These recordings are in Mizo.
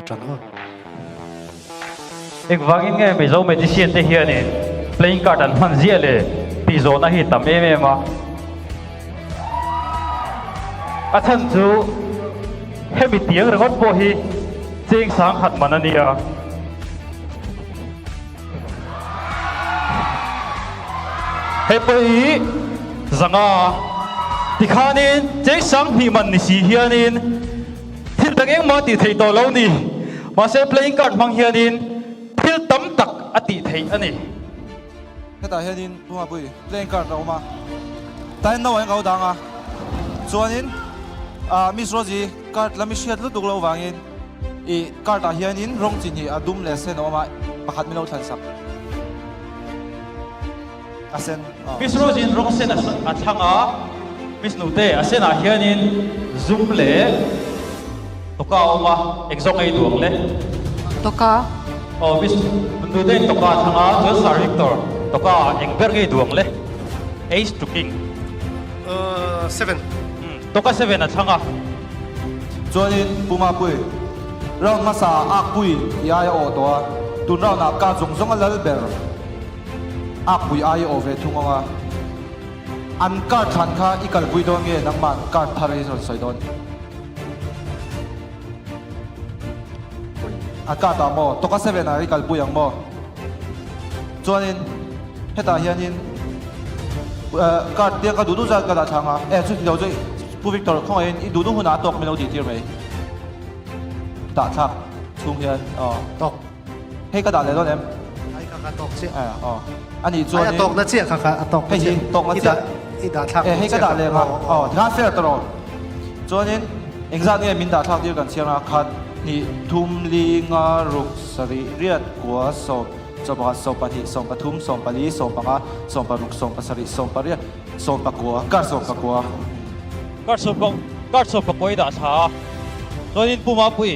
ṭan aw. Engvangin nge Mizo magician te hianin playing card an hman ziah le tih zawhna hi tam em em a. A chhan chu hemi tiang ringawt pawh hi cheng sang khat man a nia. Hei pawh hi zanga tikhanin cheng sang hnih man ni si hianin thil dang engmah tih theih tawh lo ni. Mahse playing card hmang hianin thil tam tak a tih theih a ni. Hetah hianin Pumapui playing card a awm a, tain no a englo dang a, chuanin Miss Rosie card lam i hriat lutuk loh vangin i card ah hianin rawng chi hnih a dum leh sen a awm a, pakhat min lo thlan sak a sen. Miss Rosie in rawng sen a thlang a, Miss Nute a senah hianin zum leh tawka a awm a, eng zawk ngei duh ang le? Tawka. Aw Miss Nute in tawka a thlang a, chuan Sir Victor tawka ah eng ber ngei duh ang le? Ace to King. Seven. Tawka seven a thlang a. Chuanin Pu Mapui, round hmasa ah Akpui i ai a awh tawh a, tun round ah ka zawng zawng a lal ber Akpui ai a awh ve thung ang a. An card thlan kha i kalpui dawn nge nangmah card thar i rawn sawi dawn? A card ah maw? Tawka seven ah i kalpui ang maw? Chuanin hetah hianin card te ka duh duh zat ka dah thlang a, e chuti lo chu Pu Victor khawngaihin i duh duh hunah a tawk min lo tih tir mai. Dah thlak chhung hian aw. Tawk. Hei ka dah leh dawn em? Ai ka ka tawk chiah. Eh aw. Ani chuan Ai a tawk na chiah ka ka a tawk na chiah. Hei hi tawk na chiah. I dah thlak. Eh hei ka dah leh nga. Aw tikhan fair ta rawh. Chuanin engzat nge min dah thlak tir kan chhiar nga khat hnih thum li nga ruk sarih riat kua sawm chawpakhat 12 13 14 15 16 17 18 19 kar 19. Kar sawmpak kar 19 i dah thla a chuanin Pu Mapui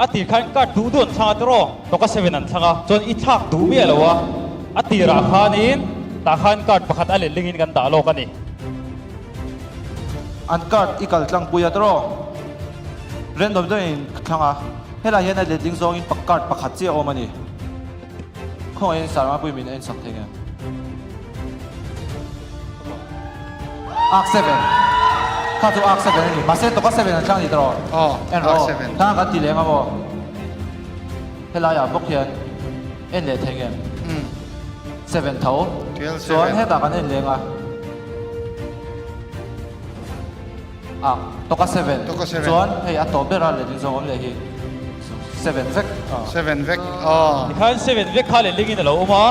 a tir khan kar duh duh an thlang a tiraw tawka seven an thlang a chuan i thlak duh miah lo a a tirah khanin tah khan card pakhat a letling in kan dah lawk a ni. An card i kal tlangpui a tiraw random deuhin in thlang a helai hian a letling zawngin card pakhat chiah a awm a ni. Khawngaihin Sir Mapui min en sak thei nge? Arc 7. Kha chu Arc 7 a ni. Mahse tawka 7 an tlang ni tawh. Aw, En Arc rawh. 7. Tang kan ti leng a maw? Helai ah bawk hian en leh thei nge? 7 tho. 12 Chuan 7. hetah kan en leng a. Ah, tawka 7. Tawka 7. Chuan hei a tawp ber a letling zawng awm leh hi. 7 vek. Ah. 7 vek. Aw. Tikhan 7 vek kha letling in a lo awm a.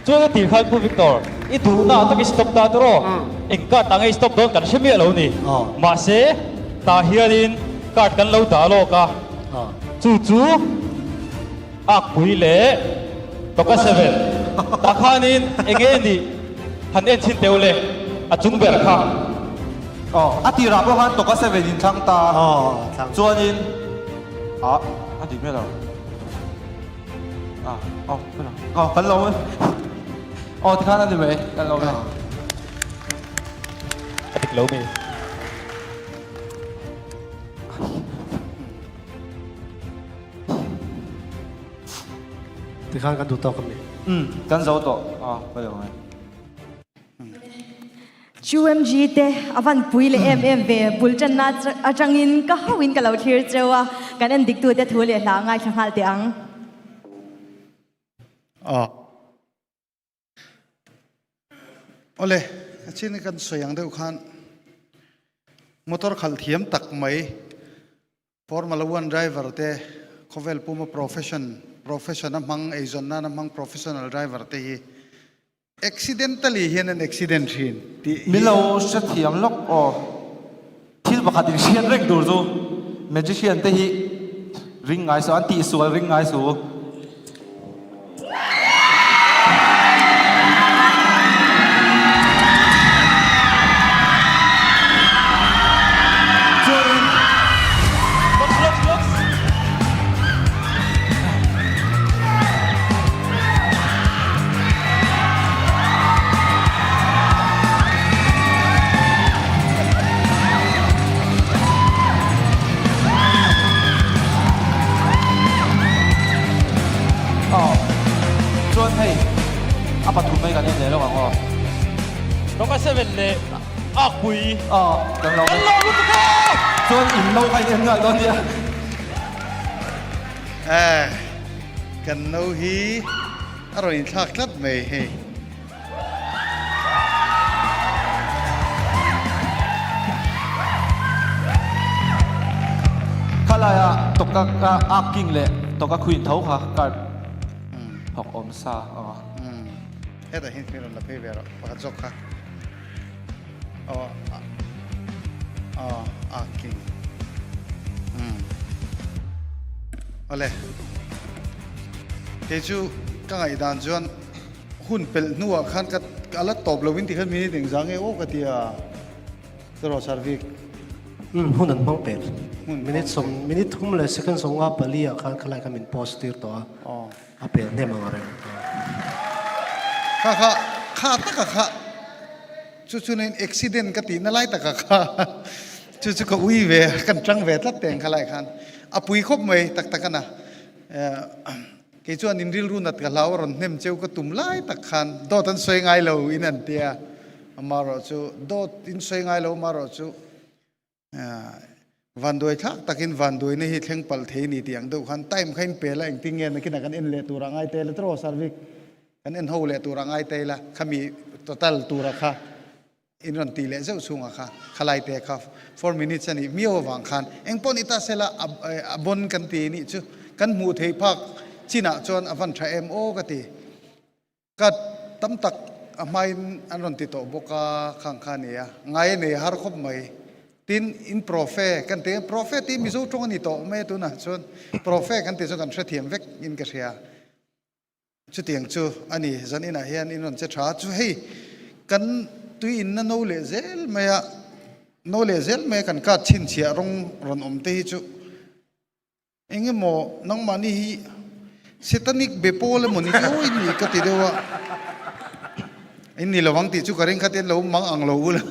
Chuan a tir khan Pu Victor, i duhna ah tak i stop ta tawh. Eng card ah nge i stop dawn kan hre miah lo ni. Mahse, tah hianin card kan lo dah lawk a. Chu chu Akpui leh Tawka 7. Tah khanin eng nge nih han en chhin teuh le, a chung ber kha. Aw, a tirah pawh khan Tawka 7 in thlang ta. Chuanin, ah, a dik miah lo. Ah, aw, kan lo, aw, kan lo, aw, tikhan a ni mai, kan lo mai. A dik lo mi. Tikhan kan duh tawk a mi. Um, kan zo tawh, aw, ka lo mai. QMG te a van pui leh em em ve, bul tanna atangin ka hauhin ka lo thlir cheu a, kan en dik tute thu leh hla ngaithla nghal teh ang. Aw. Awle, a chin kan sawi ang deuh khan motor khalh thiam tak mai Formula One driver te khawvel puma profession profession a hmang eizawn nana hmang professional driver te hi Accidentally hian an accident thin tih hi. Min lo hrethiam lawk aw. Thil pakhat in hriat reng tur chu magician te hi ring ngai suh an tihsual ring ngai suh. Chuanin. en leh lawk ang aw. Roka 7 leh Akpui. Aw, kan lo. Kan lo lutuk e! Chuan in no kha in en nghal dawn nia. Eh, kan no hi a rawn inthlak tlat mai hei. Khalaia tawka ka ak king leh tawka queen tho kha card thawk awm sa a. Hetah hian hmel rawn la phei ve rawh pakhat zawk kha. Aw aw ak king. Awle. Kei chu ka ngaihdan chuan Hun pelh hnuah khan ka a la tawp lo in ti khan minute engzah nge aw ka ti a, Cheraw Sarvik. Umm hun an hmang pel. Minute sawm minute thum leh second sawmnga pali ah khan khalai kha min post tir tawh a, a pel hnem ang reng. Kha kha kha taka kha chu chu nen accident ka tihna lai taka kha chu chu ka ui ve kan tang ve tlat teng khalai khan a pui khawp mai tak tak a na. Kei chuan in rilru nat ka hlau a rawn hnem cheu ka tum lai tak khan dawt an sawi ngai lo in an tia, amaherawh chu dawt in sawi ngai lo amaherawh chu vanduai thlak takin vanduaina hi thleng palh thei a ni tih ang deuh khan time kha in pe la engtin nge nakinah kan en leh tur ah ngai te la tiraw Sarvik kan en ho leh tur ah ngai te ila khami total tura kha In rawn tih leh zeuh chhungah kha khalai te kha 4 minutes a nih miau avang khan eng pawh ni ta sela a bon kan ti nih chu kan hmuh theih phak chinah chuan a van tha em aw ka ti. Ka tam tak a hmain an rawn ti tawh bawk a khang kha a ni a, ngai a nei har khawp mai. Tin, in profe kan ti a, profe tih Mizo tawng a ni tawh mai a tunah chuan profe kan tih chuan kan hrethiam vek in ka hria. Chutiang chu a ni, zan inah hian in rawn che tha chu hei kan tui inna no leh zel mai a, no leh zel mai a kan kat chhinchhiah rawng rawn awm te hi chu eng emaw nangmahni hi satanic be pawl emaw ni chu in ni ka ti deuh a, in ni lovang tih chu ka ring kha te lo mang ang lo ula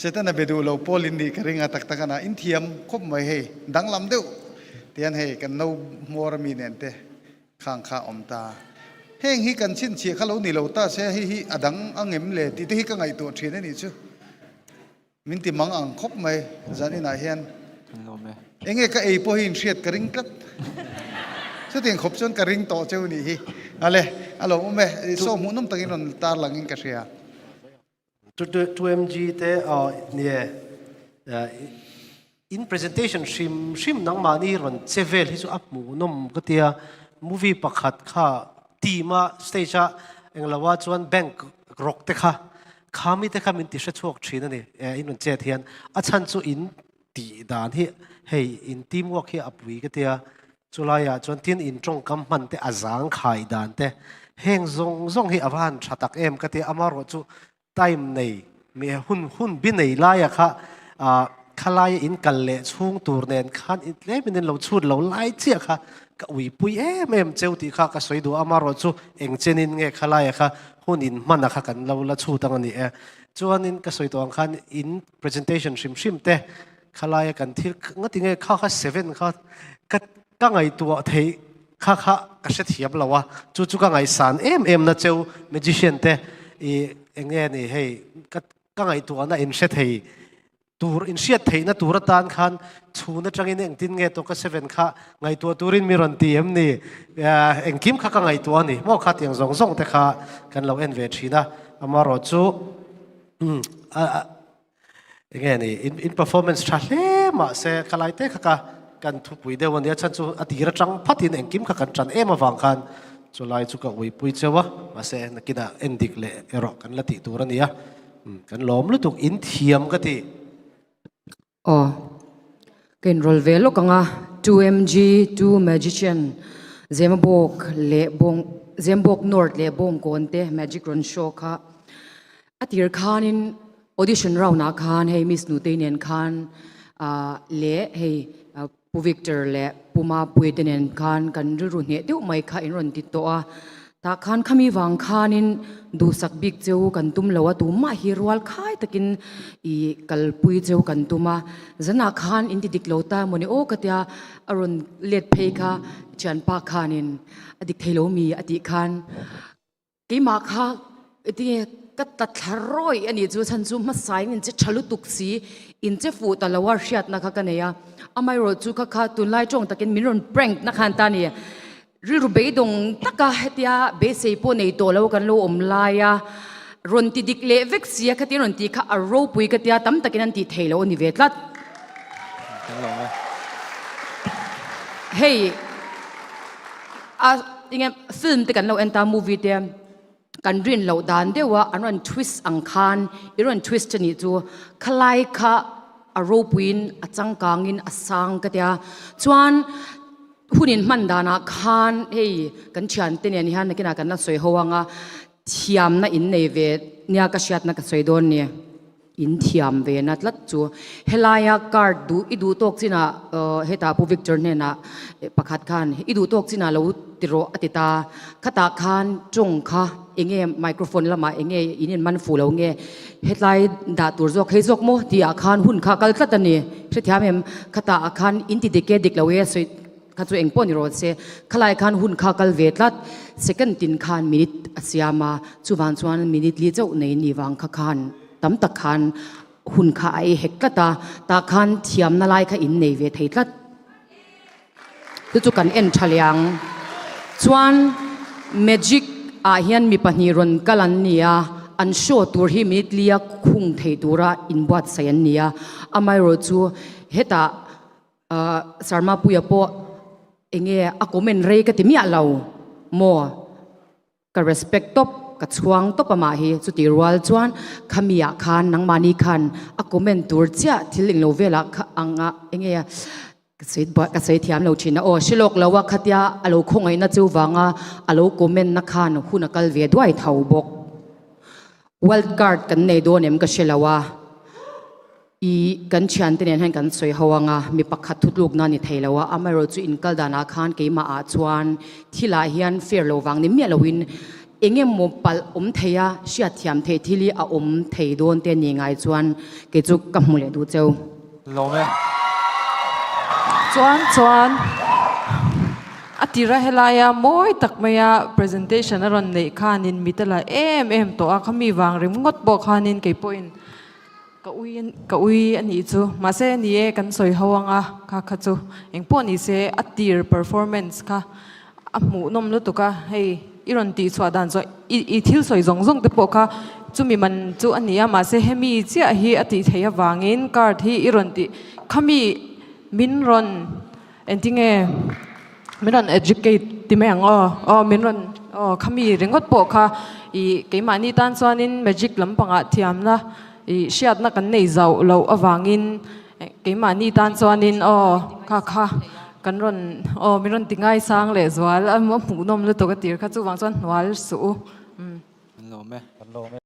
Setana be duh lo pawl in nih ka ring a tak tak a na in thiam khawp mai hei danglam deuh tihian hei kan no hmuar ami nen te. Khang kha awm ta. Heng hi kan chhinchhiah kha lo ni lo ta se hei hi a dang ang em le tih te hi ka ngaihtuah thin a nih chu. Min ti mang ang khawp mai zan inah hian. Enge ka ei pawh hi inhriat ka ring tlat. Chutiang khawp chuan ka ring tawh cheu nih hi. Ale, a lo awm e. Saw hmuhnawm takin rawn tarlangin ka hria. 2MG te nie in presentation hrim hrim nangmahni rawn che vel hi chu a hmuhnawm ka tia movie pakhat kha team a stage a englo ah chuan bank rawk te kha khami te kha min ti hrechhuak thin a ni in rawn chet hian a chhan chu in tih dan hi hei in team work hi a pui ka tia Chulaiah chuan tin in tawngkam hman te a zang khai dan te heng zawng zawng hi a va han tha tak em ka ti a, amaherawh chu time nei mi hun hun bi nei laia kha ah khalaia in kal leh chhung tur nen khan tlem in lo chhut lo lai chiah kha ka uipui em em cheu tih kha ka sawi duh a, amaherawh chu eng chenin nge khalaia kha hun in hman a kha kan lo la chhut ang a ni e. Chuanin ka sawi tawh ang khan in presentation hrim hrim te Khalaia kan thil ngati nge kha kha seven kha ka ka ngaihtuah theih kha kha ka hrethiam lo a, chu chu ka ngaihsan em em na cheu magician te i eng nge ni hei ka ka ngaihtuahna in hre thei tur in hriat theihna tur atan khan chhun atangin engtin nge tawka seven kha ngaihtuah turin mi rawn ti em ni engkim kha ka ngaihtuah a ni maw kha tiang zawng zawng te kha kan lo en ve thin a amaherawh chu Enge ni, in in performance tha hle mahse khalai te kha ka kan thupui deuh a nia chhan chu a tir atang phatin engkim kha kan tan em avang khan chulai chu ka uipui cheu a mahse nakinah en dik leh erawh kan la tih tur a nia kan lawm lutuk in thiam ka ti. Aw ka inrawl ve lawk ang a, 2MG, 2 Magician, Zemabawk leh Bawng Zembawk North leh Bawngkawn te magic rawn show kha A tir khanin audition round ah khan hei Miss Nutei nen khan ah leh hei Pu Victor leh Pu Mapuii te nen khan kan rilru hneh deuh mai kha in rawn ti tawh a, tah khan khami vang khanin duhsak bik cheu kan tum lo a, tumah hi rual khai takin ih kalpui cheu kan tum a, zanah khan in ti dik lo ta mawni aw ka tia a rawn let phei kha thianpa khanin a dik thei lo mi a tih khan. Keimah kha tinge ka ta thla rawih a nih chu chhan chu hmasain in che tha lutuk si in che fuh ta lo a hriatna kha ka nei a amaherawh chu kha kha tunlai tawng takin min rawn prank na khan ta a ni rilru beidawng taka hetia beisei pawh nei tawh lo kan lo awm lai a rawn ti dik leh vek si a khatin rawn tih kha a ropui ka tia tam takin an tih theih loh a ni ve tlat. Hei. A tinge film te kan lo en ta movie te kan rin loh dan deuh a an rawn twist ang khan i rawn twist a nih chu khalai kha a ropuiin a changkangin a sang ka tia chuan hunin hman danah khan hei kan thiante nen hian nakinah kan la sawi ho ang a thiamna in nei ve nia ka hriatna ka sawi dawn ni. In thiam ve na tlat chu. Helaia card duh i duh tawk chinah hetah Pu Victor hnenah pakhat khan i duh tawk chinah lo ti rawh a ti ta. Khatah khan tawng kha enge microphone lamah enge in in man fuh lo nge hetlai dah tur zawk hei zawk maw tih ah khan hun kha kal tlat a ni. Hrethiam em khatah ah khan in ti dik e dik lo e sawi Kha chu engpawh ni rawh se, khalai khan hun kha kal ve tlat, second tin khan minute a siam a, chuvang chuan minute li chauh nei ni vang kha khan tam tak khan hun kha a ei hek tlat a, tah khan thiamna lai kha in nei ve thei tlat. Chu chu kan en tha leh ang. Chuan magic ah hian mi pahnih rawn kal an ni a, an show tur hi minute lia khung thei tura inbuatsaih an ni a, amaherawhchu hetah Sharma Puia pawh enge a comment rei ka ti miah lo maw? Ka respect tawp, ka chhuang tawp amah hi chuti rual chuan khami ah khan nangmahni khan a comment tur chiah thil englo velah kha anga enge ka sawi ka sawi thiam lo thin a aw hre lawk lo a khatia a lo khawngaihna chu vanga a lo comment na khan hun a kal ve duai tho bawk. Wild card kan nei dawn em ka hre lo a. I kan thiante nen hian kan sawi ho anga mi pakhat thutlukna ni thei lo a, amaherawh chu inkal danah khan keimah ah chuan thilah hian fair lo vang ni miah loin eng emaw palh awm thei a, hriatthiam theih thil hi a awm thei dawn te ni ngai chuan kei chu ka hmu leh duh cheu. Lawm e. Chuan chuan a tira helaia mawi tak maia presentation a rawn neih khanin mit a la em em tawh a, khami vang ringawt pawh khanin kei pawhin Ka ui ka ui a nih chu. Mahse ni e kan sawi ho anga kha kha chu engpawh ni se a tir performance kha a hmuhnawm lutuk a, hei i rawn tih chhuah dan chuan i i thil sawi zawng zawng te pawh kha chumi man chu a ni a, mahse hemi chiah hi a tih theih avangin card hi i rawn tih khami min rawn Engtinge min rawn educate ti mai ang aw, aw min rawn aw khami ringawt pawh kha ih keimahni tan chuanin magic lampangah thiamna ih hriatna kan nei zauh loh avangin keimahni tan chuanin aw kha kha kan rawn aw min rawn ti ngaisang leh zual a hmuhnawm lutuk a tir kha chuvang chuan hnual suh u. An lawm e. An lawm e.